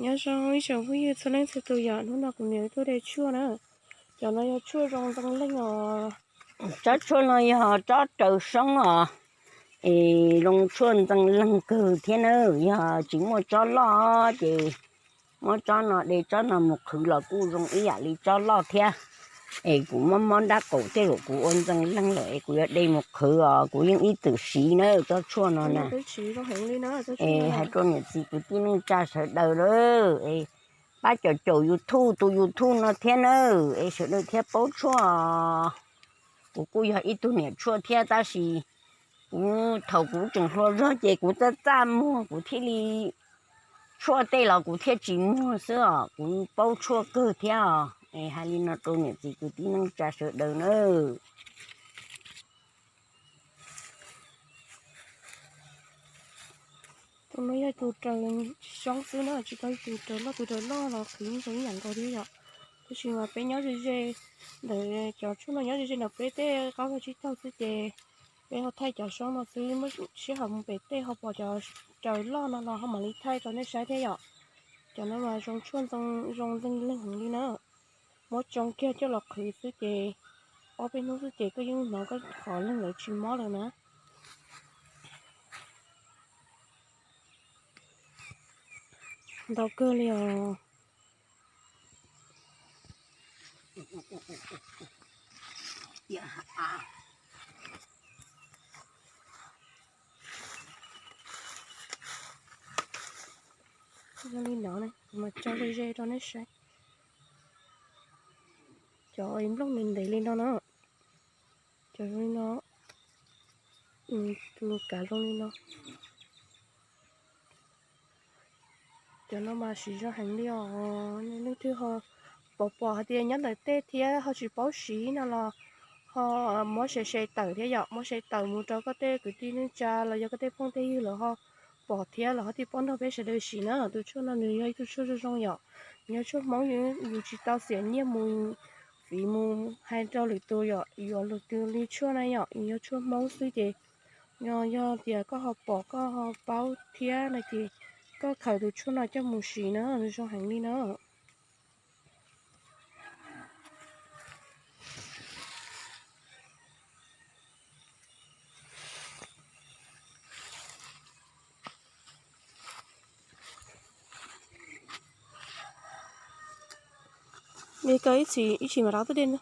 Nyob zoo ib tsoom phooj ywg txhua leej txhua tus yom, hnub no kuv niam tuaj de tshuaj na. Cov no yog tshuaj zoo ntxeev leej os. Tsob tshuaj no yog tsob raws soob os, es zoo tshuaj ntxeev leej kawg thiab na. Yog tsis muaj tsob loj ces muab tsob no de tsob no mus qhwv los kuj zoo ib yam li tsob loj thiab. Es kuv mob mob nrab qaum tej zaum kuv ua ntxeev leej lawm es kuv yuav de mus qhwv os, kuv yeej ib txwm siv na tsob tshuaj no na. Es hais rau niam txiv kwv tij neej tsa sawv daws lawm es pab caum caum YouTube tus YouTube no thiab na, es sawv daws thiaj paub tshuaj. Kuv kuj yog ib tug niam tshuaj thiab tab sis kuv thaum kuv tseem hluas zog ces kuv txaj txaj muag kuv thiaj li tshuaj tej los kuv thiaj tsis muag xwb os, kuv paub tshuaj kawg thiab os. Es hais li no rau niam txiv kwv tij neej tsa sawv daws na. Tus no yog tus raws soob xwb na, tsis tau tus raws loj, tus raws loj los qhwv zoo ib yam nkaus thiab yom. Tab sis mas peb nyob ze ze ntawm cov tshuaj no nyob ze ze ntawm peb tej qab vaj tsib taug xwb ces peb ho thaij cov soob no xwb, muab sij hawm mus pem tej ho pom cov raws loj no los ho mam li thaij rau nej saib thiab yom. Cov no mas zoo tshuaj zoo ntxeev leej heev li na. Muab tsoo kiag coj los qhwv xwb ces ob peb hnub xwb ces koj yeej hnov koj qhov leeg lawv tsis mob lawm na. Ntau kawg li os. Yog li no kuv mam tso ze ze rau nej saib. Cov nplooj ntev ntev li no na, cov zoo li no, tus kav zoo li no. Cov no mas siv zog heev li os. Leej twg ho pom pom hais tias nyob ntawm tej thiab ho tsis paub siv no los ho muab share share tawm thiab yom, muab share tawm mus rau koj tej kwv tij neej tsa los yog koj tej phooj tej ywg lawv ho pom thiab lawv ho thiaj paub nrog peb sawv daws siv na. Tus tshuaj no nws yog ib tug tshuaj zoo zoo yom, nws yog tshuaj Hmoob, yus tsis tau xiam nyiaj mus fiv mus hais rau lwm tus yom, yuav lwm tus li tshuaj na yom, yus yog tshuaj Hmoob xwb ces yog tias koj ho pom koj ho paub thiab no ces koj khaws tus tshuaj no coj mus siv na, zoo heev li na. Li ko ib txhis ib txhis mam rov twb de na.